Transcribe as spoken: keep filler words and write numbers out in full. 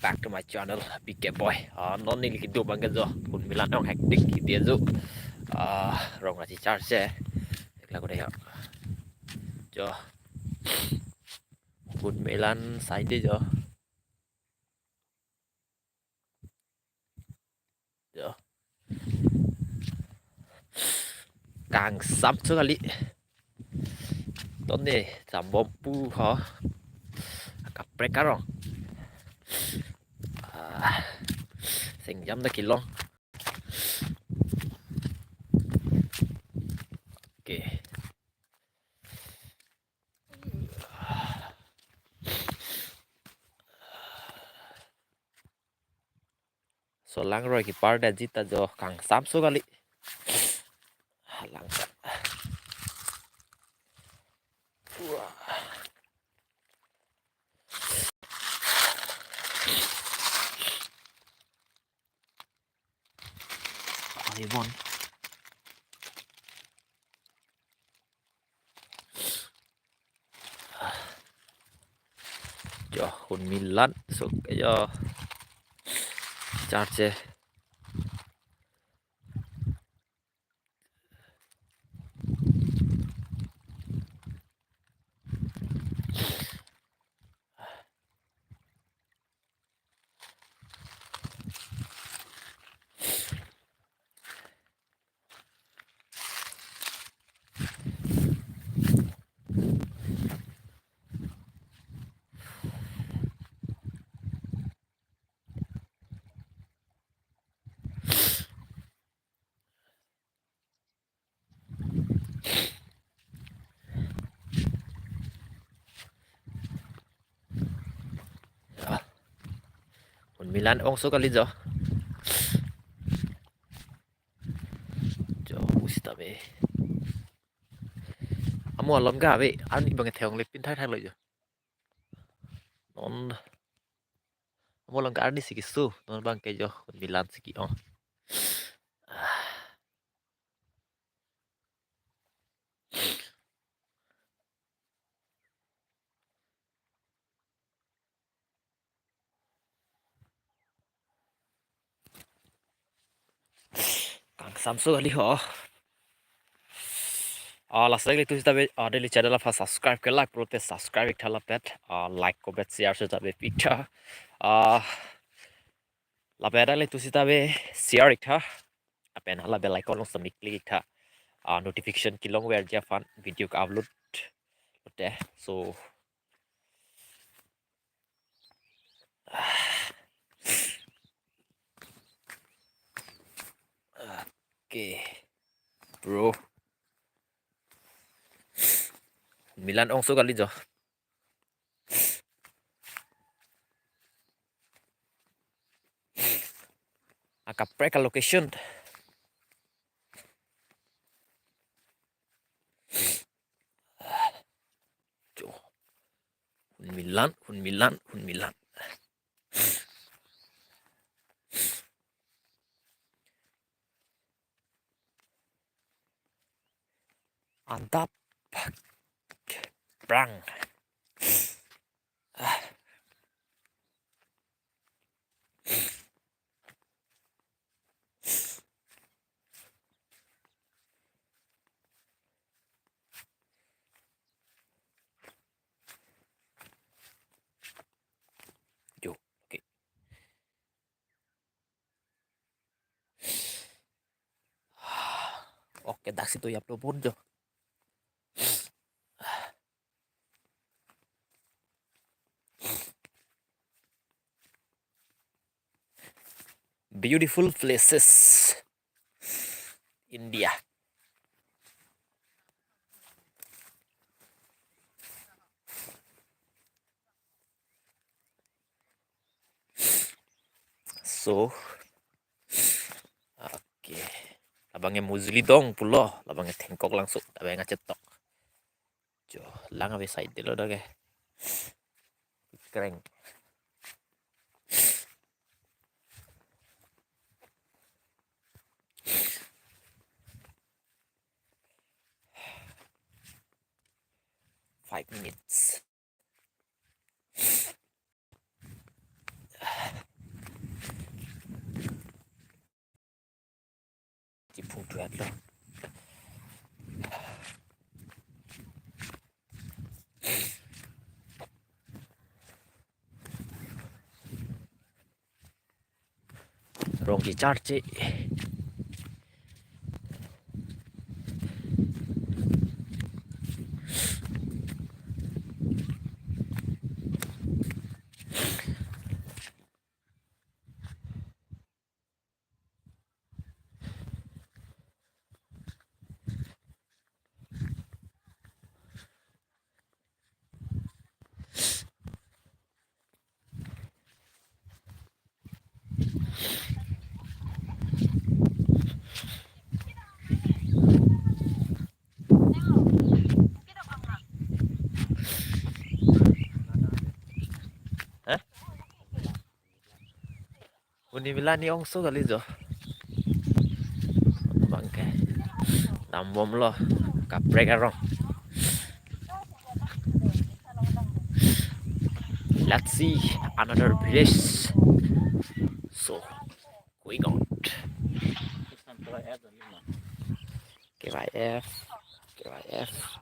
back to my channel, B K Boy. Ah, non neli kedo abang ke jo, Khunmilan ong hectic kidi ajo. Ah, rong rachi charge. Ekla ko dei ho. Jo. Khunmilan side jo. Jo. Kangsam so kali. Ton ne jambom pu ho. Kaprek arong. Ah, sengjam ta kelong. Oke. So langroi kepar det jita jo, kangsam so kali. Langka. Wah. Aibon. Jo, Khunmilan so jo. Charge. Khunmilan ong so kali jo. Jo, pusitame. Amo along kave, arni abang ke theklong le pin thai thai lo jo. Non. Amo along ke arni si keso, non abang ke jo, Khunmilan si ke-ong. Kangsam so kali ho. Ah, lasi nanglitum sitame, ah, neli channel aphan subscribe ke, like pulote subscribe iktha lapen, ah, like, comment, share sitame pi iktha. Ah, lapen nanglitum sitame share iktha. Lapen hala bell icon along sitame click iktha. Ah, notification kelongverji aphan video ke-upload lote. So, oke, bro. Milan ongso kali jo. Akaprek a-location. Jo. Khun Milan, Khun Milan, Khun Milan. Adap prang. Jo, oke. Oke, daksi to yaplo pon jo. Beautiful places, India. So, oke. Labang ke Mujuli dong pulo, labang ke Thengkok Langso, labang ke chetok. Jo, lang ave side lo dak ke. Kreng. Five minutes. Tuat lo. Rong kecharche. Hah? Uni vila ni ongso kali jo. Bangke. Dambomlo. Kaprek arong. Let's see another village. So, going on. K Y F. K Y F.